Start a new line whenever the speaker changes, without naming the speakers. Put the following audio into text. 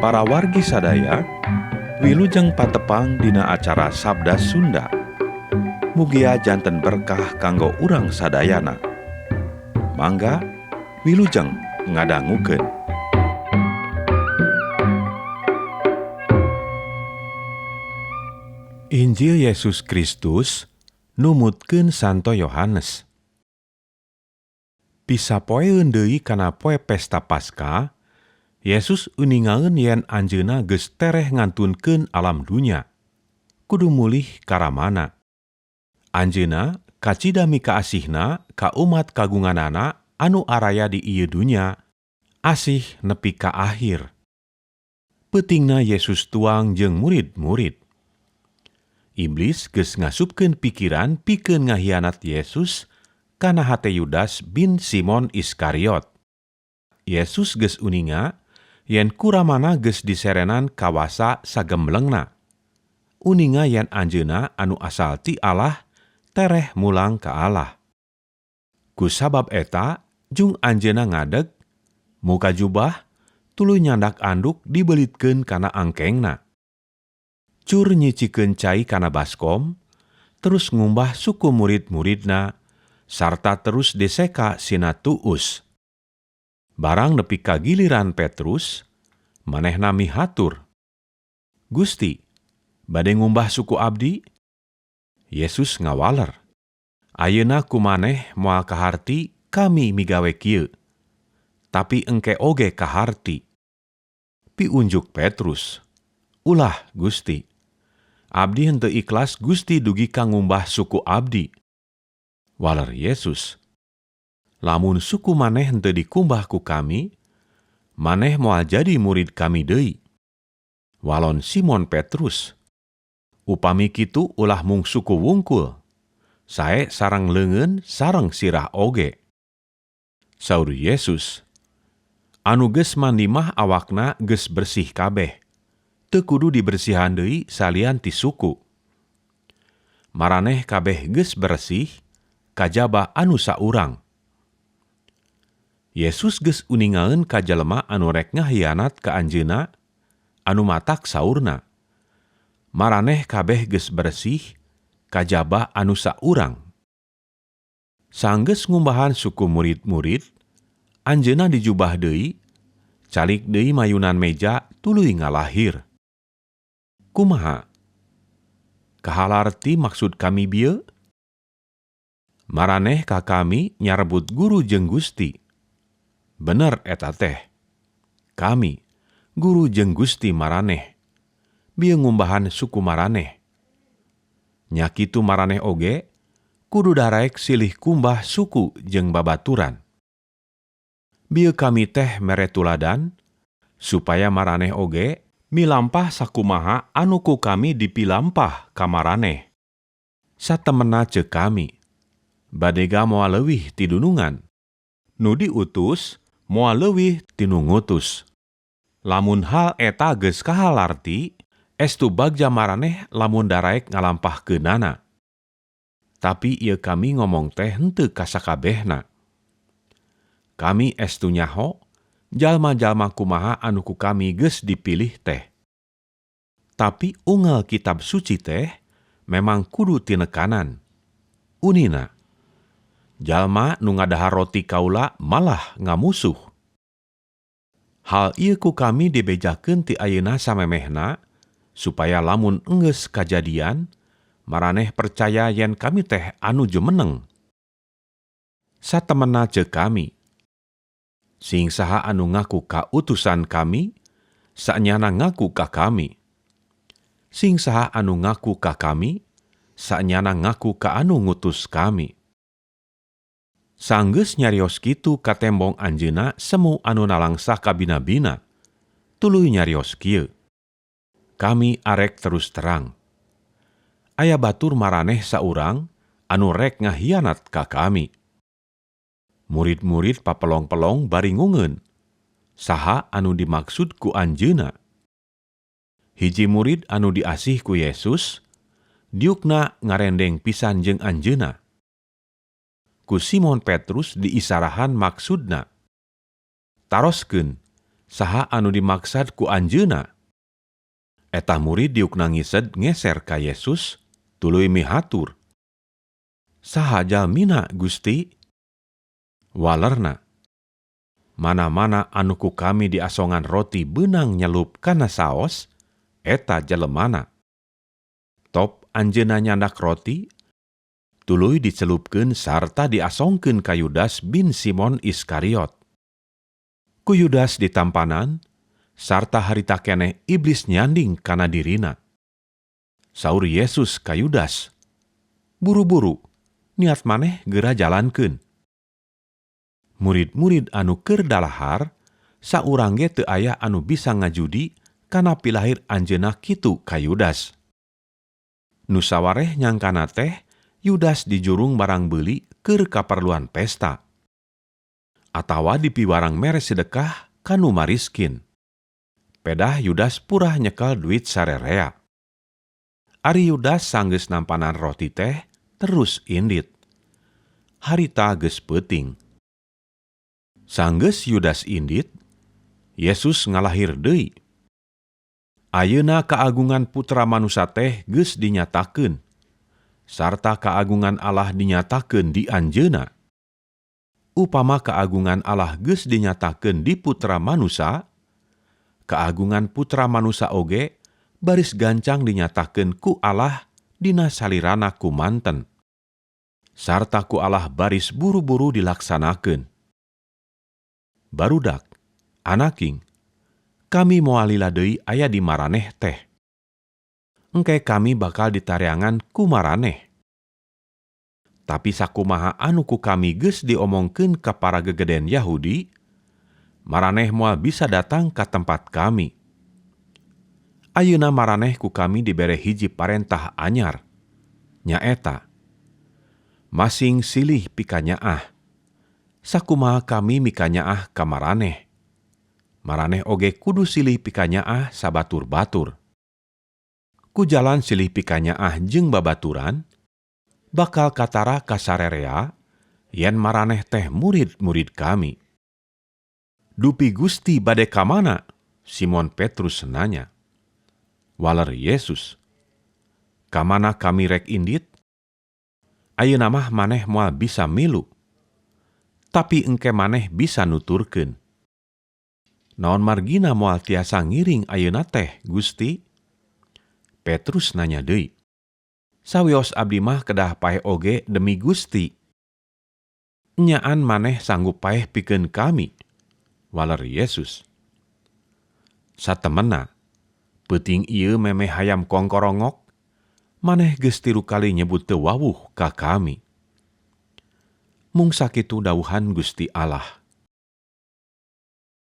Para wargi sadaya, wilujeng patepang dina acara Sabda Sunda. Mugia janten berkah kanggo urang sadayana. Mangga wilujeng ngadangukeun. Injil Yesus Kristus numutkeun Santo Yohanes. Pisapoeun deui kana poe pesta Paskah, Yesus uningaeun yen anjeunna geus tereh ngantunkeun alam dunya. Kudu mulih ka Ramana. Anjeunna kacida mikaasihna ka umat kagunganana anu araya di ieu dunya, asih nepi ka akhir. Peutingna Yesus tuang jeung murid-murid. Iblis geus ngasupkeun pikiran pikeun ngahianat Yesus kana hate Yudas bin Simon Iskariot. Yesus geus uninga yen ku Ramana geus diserenan kawasa sagemblengna. Uninga yen anjeunna anu asal ti Allah tereh mulang ka Allah. Ku sabab eta jung anjeunna ngadeg, muka jubah, tuluy nyandak anduk dibelitkeun kana angkengna. Cur nyicikeun cai kana baskom, terus ngumbah suku murid-muridna, sarta terus deseka sina tuus. Barang nepi ka giliran Petrus, manehna mihatur. Gusti, bade ngumbah suku abdi? Yesus ngawaler. Ayeuna ku maneh moal kaharti kami migawe kieu. Tapi engke oge kaharti. Piunjuk Petrus. Ulah Gusti. Abdi henteu ikhlas Gusti dugi ka ngumbah suku abdi. Waler Yesus. Lamun suku maneh henteu dikumbah ku kami, maneh moal jadi murid kami deui. Walon Simon Petrus. Upami kitu ulah mung suku wungkul. Sae sareng leungeun sareng sirah oge. Saur Yesus, anu geus mandi mah awakna geus bersih kabeh. Teu kudu dibersihan deui salian ti suku. Maraneh kabeh geus bersih, kajaba anu saurang. Yesus geus uningaeun ka jelema anu rek ngahianat ka anjeunna, anu matak saurna. Maraneh kabeh geus bersih, kajaba anu saurang. Sanggeus ngumbahan suku murid-murid, anjeunna dijubah deui, calik deui mayunan meja tuluy ngalahir. Kumaha? Kahalarti maksud kami bieu? Maraneh ka kami nyarebut guru jeung Gusti. Bener eta teh. Kami, guru jeung Gusti maraneh. Bieu ngumbahan suku maraneh. Nya kitu maraneh oge, kudu daraek silih kumbah suku jeung babaturan. Bieu kami teh mere tuladan, supaya maraneh oge milampah sakumaha anu ku kami dipilampah ka maraneh. Satemena ceuk kami, badega moal leuwih ti dunungan. Nu diutus moal leuwih ti nu ngutus. Lamun hal eta geus kahalarti, estu bagja maraneh lamun daraek ngalampahkeunana. Tapi ieu kami ngomong teh henteu ka sakabehna. Kami estu nyaho, jalma-jalma kumaha anu ku kami geus dipilih teh. Tapi unggal kitab suci teh memang kudu tinekanan. Unina, jalma nu ngadahar roti kaula malah ngamusuh. Hal ieu ku kami dibejakeun ti ayeuna samemehna, supaya lamun enggeus kajadian, maraneh percaya yen kami teh anu jumeneng. Satemena ceuk kami, sing saha anu ngaku ka utusan kami, saenyana ngaku ka kami. Sing saha anu ngaku ka kami, saenyana ngaku ka anu ngutus kami. Sanggeus nyarios kitu katembong anjeunna semu anu nalangsa kabina-bina. Tuluy nyarios kieu. Kami arek terus terang. Aya batur maraneh saurang anu rek ngahianat ka kami. Murid-murid papelong-pelong bari ngungeun. Saha anu dimaksud ku anjeunna? Hiji murid anu diasih ku Yesus, diukna ngarendeng pisan jeung anjeunna. Ku Simon Petrus diisarahan maksudna. Taroskeun, Saha anu dimaksad ku anjeunna? Eta murid diukna ngised ngeser ka Yesus, tuluy mihatur. Saha jalmina, Gusti? Walerna. Mana-mana anu ku kami diasongan roti beunang nyelup kana saos, eta jelemana. Top anjeunna nyandak roti, tuluy dicelupkeun sarta diasongkeun ka Yudas bin Simon Iskariot. Ku Yudas ditampanan, sarta harita keneh iblis nyanding kana dirina. Saur Yesus ka Yudas, "Buru-buru, niat maneh geura jalankeun." Murid-murid anu keur dalahar, saurang ge teu aya anu bisa ngajudi kana pilahir anjeunna kitu ka Yudas. Nu sawareh nyangkana teh Yudas dijurung barang beuli keur kaperluan pesta. Atawa dipiwarang mere sedekah ka nu mariskin. Pedah Yudas purah nyekel duit sarerea. Ari Yudas sanggeus nampanan roti teh terus indit. Harita geus peuting. Sanggeus Yudas indit, Yesus ngalahir deui. Ayeuna kaagungan Putra Manusa teh geus dinyatakeun, sarta kaagungan Allah dinyatakeun di anjeunna. Upama kaagungan Allah geus dinyatakeun di Putra Manusa, kaagungan Putra Manusa oge baris gancang dinyatakeun ku Allah dina salirana kumanten. Sarta ku Allah baris buru-buru dilaksanakeun. Barudak, anaking, kami moal lila deui aya di maraneh teh. Engke kami bakal ditareangan ku maraneh. Tapi sakumaha anu ku kami geus diomongkeun ka para gegeden Yahudi, maraneh moal bisa datang ka tempat kami. Ayeuna maraneh ku kami dibere hiji parentah anyar, nyaeta masing silih pikanyaah. Sakumaha kami mikanyaah ka maraneh. Maraneh oge kudu silih pikanyaah sabatur-batur. Ku jalan silih pikanyaah jeung babaturan, bakal katara ka sarerea yen maraneh teh murid-murid kami. Dupi Gusti bade ka mana? Simon Petrus nanya. Waler Yesus, ka mana kami rek indit? Ayeuna mah maneh moal bisa milu. Tapi engke maneh bisa nuturkeun. Naon margina moal tiasa ngiring ayeuna teh, Gusti? Petrus nanya deui. Sawios abdi mah kedah paeh oge demi Gusti. Nyaan maneh sanggup paeh pikeun kami. Waler Yesus. Satemena, peuting ieu memeh hayam kongkorongok, maneh geus 3 kali nyebut teu wawuh ka kami. Mung sakitu dawuhan Gusti Allah.